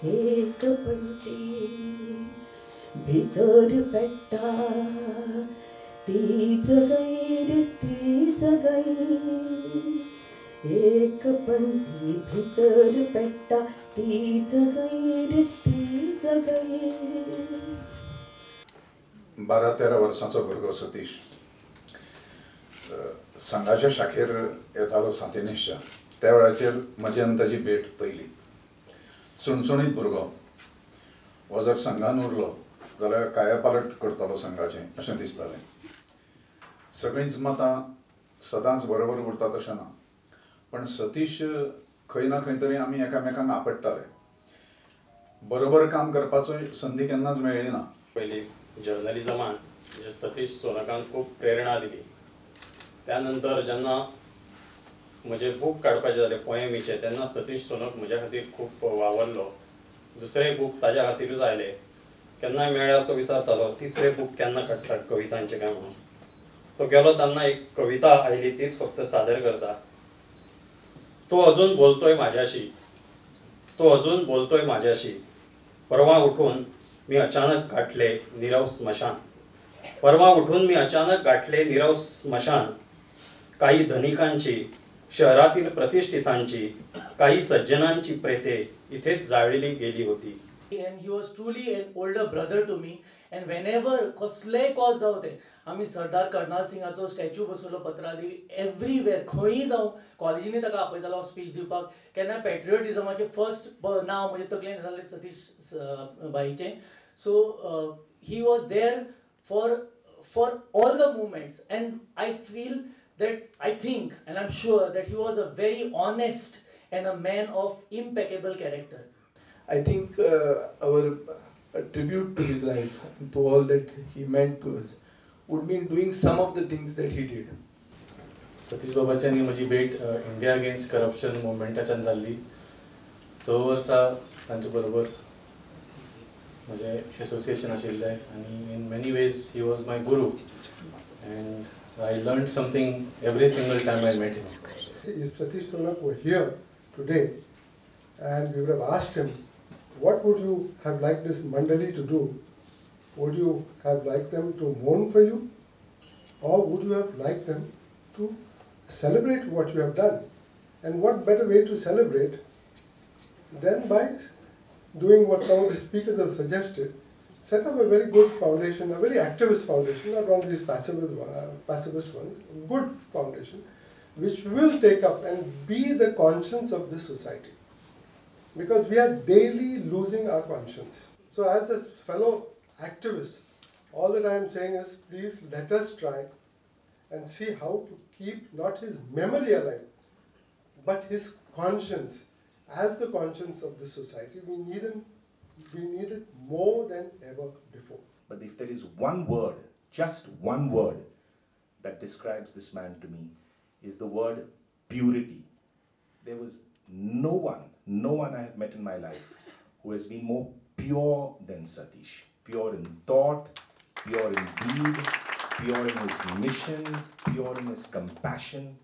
एक पणटी भितर पेट्टा ती जगय रे ती जगय, एक पणटी भितर पेट्टा ती जगय रे ती जगय. 12-13 वर्सांचो भुरगो सतीश संघाच्या शाखेर येतालो सांतिनेजच्या. त्या वेळाचेर म्हजी आनी ताजी भेट पयली. चुणचुणीत भुरगो हो जर संघान उरलो जाल्यार कायापालट करतालो संघाचें अशें दिसतालें. सगळींच मतां सदांच बरोबर उरतात अशें ना, पण सतीश खंय ना खंय तरी आमी एकामेकांक आपडटाले. बरोबर काम करपाचो संदी केन्नाच मेळ्ळी ना. पयलीं जर्नलिजमान म्हणजे सतीश सोनकान खूब प्रेरणा दिली. त्यानंतर जेन्ना म्हजे बूक काडपाचे जाले पोएमीचे तेन्ना सतीश सोनक म्हज्या खातीर खूब वावरलो. दुसरें बूक ताज्या खातीरूच आयले. केन्नाय मेळ्ळ्यार तो विचारतालो तिसरें बूक केन्ना काडटा कवितांचें काय म्हणून. तो गेलो तेन्ना एक कविता आयली तीच फक्त सादर करता. तो अजून बोलतोय माझ्याशी, तो अजून बोलतोय माझ्याशी, परवा उठून मी अचानक गाठले निरव स्मशान, परवा उठून मी अचानक गाठले निरव स्मशान, काही धनिकांची शहरातील प्रतिष्ठितांची काही सज्जनांची प्रेते इथेच जाळली गेली होती. And he was truly an older brother to me. And whenever कसलेय कॉज जावं ते, आमी सरदार कर्नाल सिंगाचो स्टॅच्यू बसयलो पत्रादेवी, एवरीवेर खंयी जावं कॉलेजींनी ताका आपयतालो स्पीच दिवपाक. केन्ना पेट्रियोटिजमाचें फर्स्ट नांव म्हजे तकलेन जालें Satish भाईचें. So he was there for all the movements. And I feel that I think and I am sure that he was a very honest and a man of impeccable character. I think our tribute to his life and to all that he meant to us would mean doing some of the things that he did. Satish बाबाची आनी म्हजी भेट India against corruption मुवमेंटाच्यान जाल्ली. 6 वर्सां तांचे बरोबर म्हजें association आशिल्लें आनी in many ways he was my guru and I learn something every single time I met him. If Satish Sonak were here today and we would have asked him, what would you have liked this mandali to do? Would you have liked them to mourn for you? Or would you have liked them to celebrate what you have done? And what better way to celebrate than by doing what some of the speakers have suggested, set up a very good foundation, a very activist foundation, not one of these passivist ones, a good foundation, which will take up and be the conscience of this society. Because we are daily losing our conscience. So as a fellow activist, all that I am saying is, please let us try and see how to keep not his memory alive, but his conscience as the conscience of this society. We need him, we need it more than ever before. But if there is one word, just one word, that describes this man to me, is the word purity. There was no one I have met in my life who has been more pure than Satish. Pure in thought, pure in deed, pure in his mission, pure in his compassion.